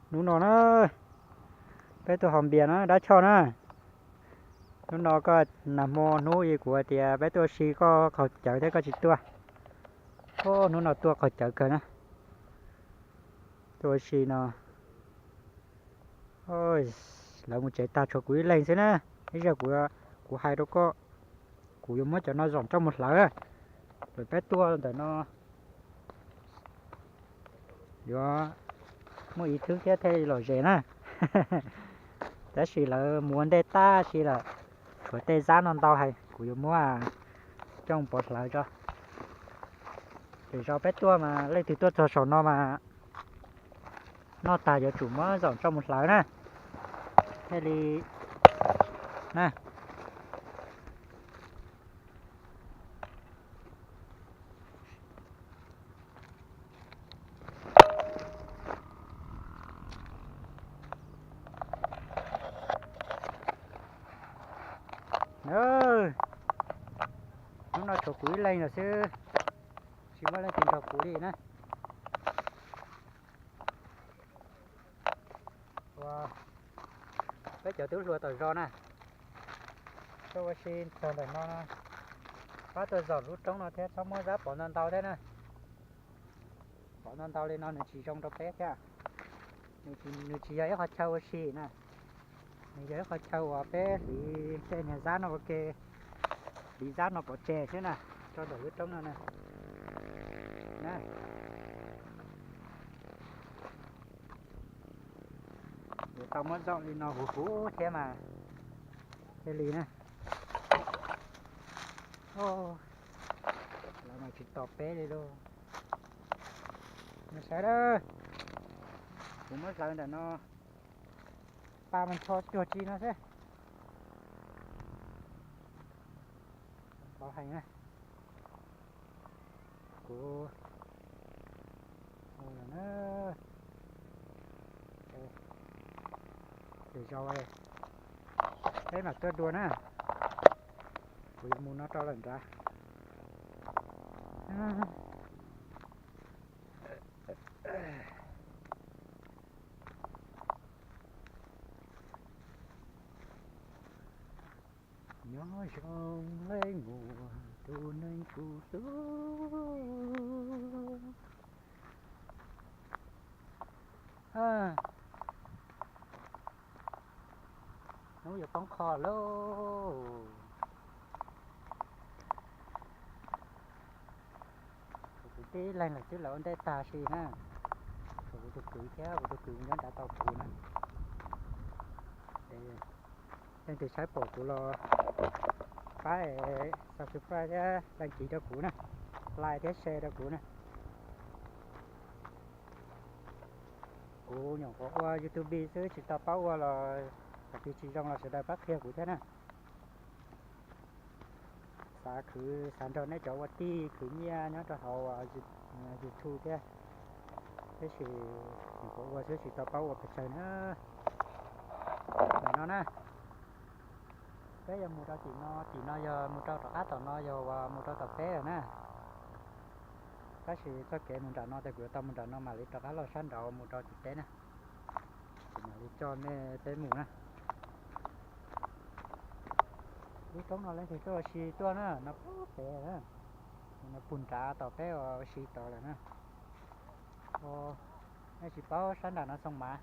Hnub no na, peb tuaj haus npias na dab Choj na. Hnub no koj nag hmo hnub i kuv hais tias peb tuaj ua si koj qaug cawv thiab koj tsis tuaj. Hnub no tuaj qaug cawv kawg na. Tuaj ua si no, lawv mus tsev tag tshuav kuv ib leeg xwb na. Ib zaug kuv, kuv hais rau koj, kuv yuav muab cov no zom tso mus hlawv. Lawv peb tuaj ntawm no yuav muaj ib thwb thiab thiaj li lom zem na. Tab sis lawv mus ua ntej tag si lawm, tshuav tej zab no ntau heev, kuv yuav muab coj pov hlawv tso. Lwm zaus peb tuaj mas leej twg tuaj txog saum no mas noj tag yuav tsum muab zom tso mus hlawv na, thiaj li na. Hnub no tshuav kuv ib leeg lawm xwb, tsis muaj leej twg nrog kuv li na. Ua, peb cov tub hluas tom zos na, tuaj ua si txog ntawm no, pab tuaj zom lub roob no thiab txhob muab zab pov ntau ntau thiab na. Pov ntau ntau li no nws tsis zoo rau peb thiab. Nws tsis yog ib qhov chaw ua si na, nws yog ib qhov chaw uas peb hliv tej niag zab no ua ke, hliv zab no pov tseg xwb na, rau ntawm lub roob no na. Yuav tau muab zom li no huv huv thiab mas thiaj li na. Lawv mas tsis tos peb li lauj. Saib, kuv muab hlawv ntawm no, pa mas nrho cuag tsi no xwb. Ntau heev na. Kuv ua lawm na. Lwm zaus peb mam tuaj dua na. Kuv yuav mus no rau lawm nrad. Nyob zoo le muaj tus neeg kuv hlub. Hnub yuav poob qho lauj. Kuv tib leeg lawm xwb, lawv ua ntej tag si na. Tshuav kuv tus kwv thiab, kuv tus kwv nyob nrad tos kuv na. Leej twg saib pom kuv los pab subscribe thiab đăng ký rau kuv na, like thiab share rau kuv na. Kuv nyuam qhuav ua YouTube xwb tsis tau paub ua los, thaum twg tsis zoo los sawv daws pab qhia kuv thiab na. Xav khwv, xav nrog nej cov ua tij khwv nyiaj nyob rau hauv YouTube thiab, tab sis nyuam qhuav ua xwb tsis tau paub ua pes tsawg na. Nim no na, peb yuav mus rau tim no, tim no yog mus rau tom qab tom no yog uas mus rau tom teb lawm na. Tab sis txoj kev mus nram no ces kuv yuav tau mus nram no mam li rov qab los sab nraud mus rau tim teb na. Kuv mam li coj nej peb mus na. Lub roob no leej twg tuaj ua si tuaj na, no pem na, no puag nrad tom peb ua si tod lawm na. Nej tsis paub sab nram no Xoo Mav,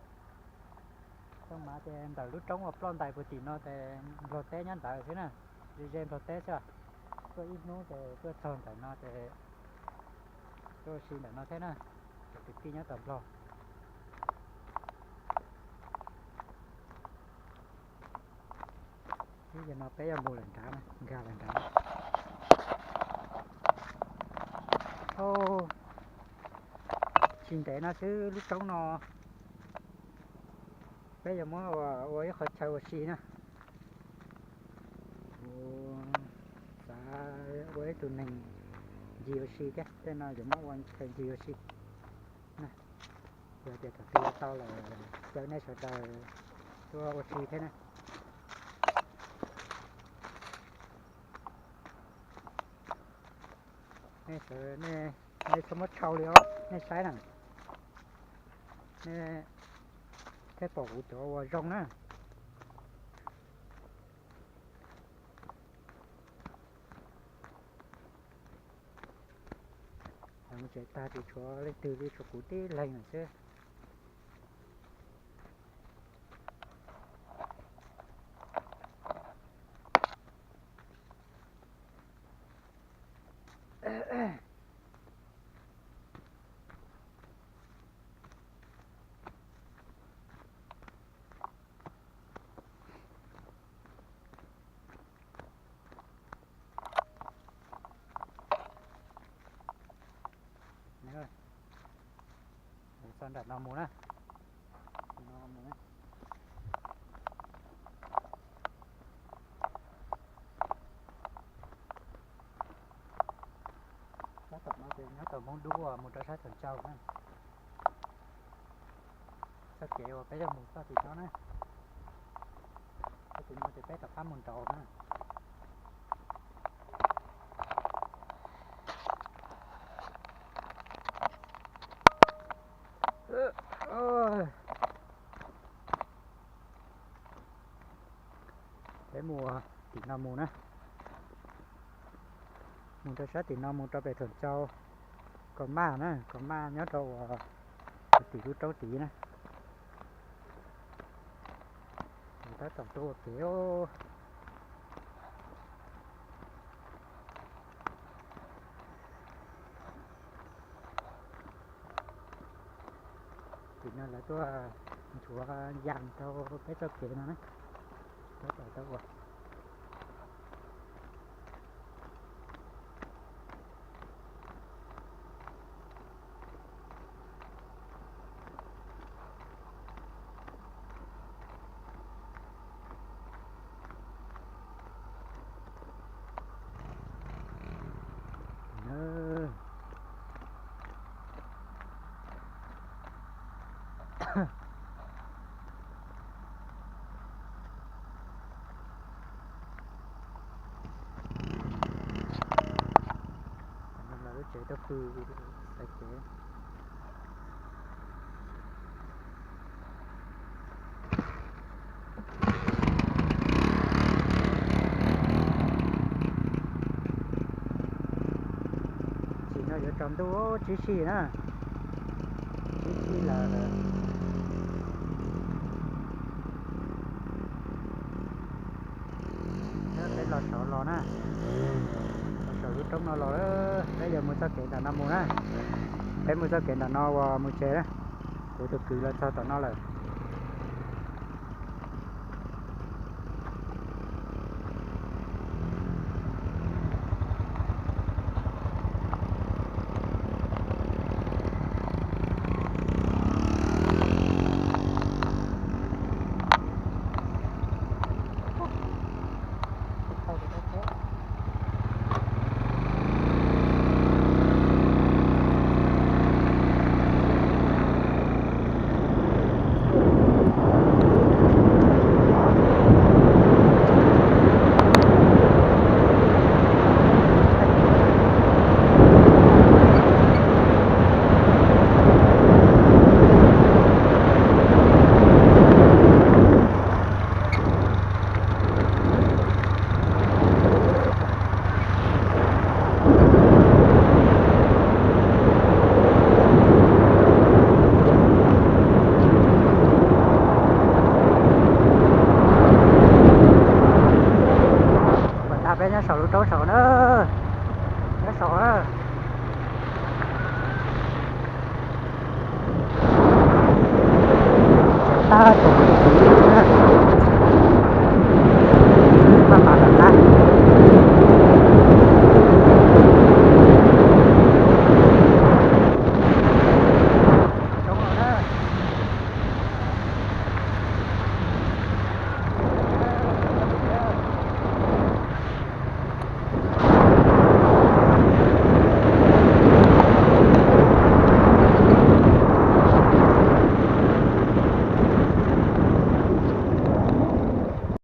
Xoo Mav ces ntawm lub roob uas ploj ntais puag tim no ces Nplog teb nyob ntawd xwb na, ze ze Nplog teb xwb. Tuaj ib hnub ces tuaj txog ntawm no ces tuaj ua si ntawm no thiab na, cov kwv tij nyob tom Nplog. Ib yam no peb yuav mus lawm nrad, nkag lawm nrad. Tsis ntev no xwb lub roob no peb yuav muab ua ib qho chaw ua si na. Kuv xav ua ib tug neeg ncig ua si thiab, tej no yuav muab ua chaw ncig ua si na. Yog tias thaum twg ua tau lawm caw nej sawv daws tuaj ua si thiab na. Nej sawv, nej txhob muab tshau li os, nej saib na. Nej Thiaj pom kuv cov uas zoo na. Mus tsev tag ces tshuav leej twg li, tshuav kuv tib leeg lawm xwb. Txog nram no mus na. No mus na. Sab tom no ces nyob tau Hmoob Dub mus rau sab Thaj Ntsau na. Txoj kev uas peb yuav mus txoj tim no na. Txoj tim no ces peb rov qab mus nraud na. Peb mus tim no mus na. Mus rau sab tim no mus rau pem Thaj Ntsau, Kos Maj na, Kos Maj nyob rau uas tim lub roob tid na. Tab tom tuaj ua kev os. Tim no lawv tuaj nchuav yas rau peb txoj kev no na. Tab tom tuaj ua. Lawv lub tsev tuaj pw xaiv kev. Tim no yuav tsaus ntuj tsib sij na, tsib sij lawm. Peb los saud los na, los saud lub roob no los, peb yuav mus txoj kev ntawm no mus na. Peb mus txoj kev ntawm no uas mus tsev na. Kuv tus kwv los txog tom no lawm.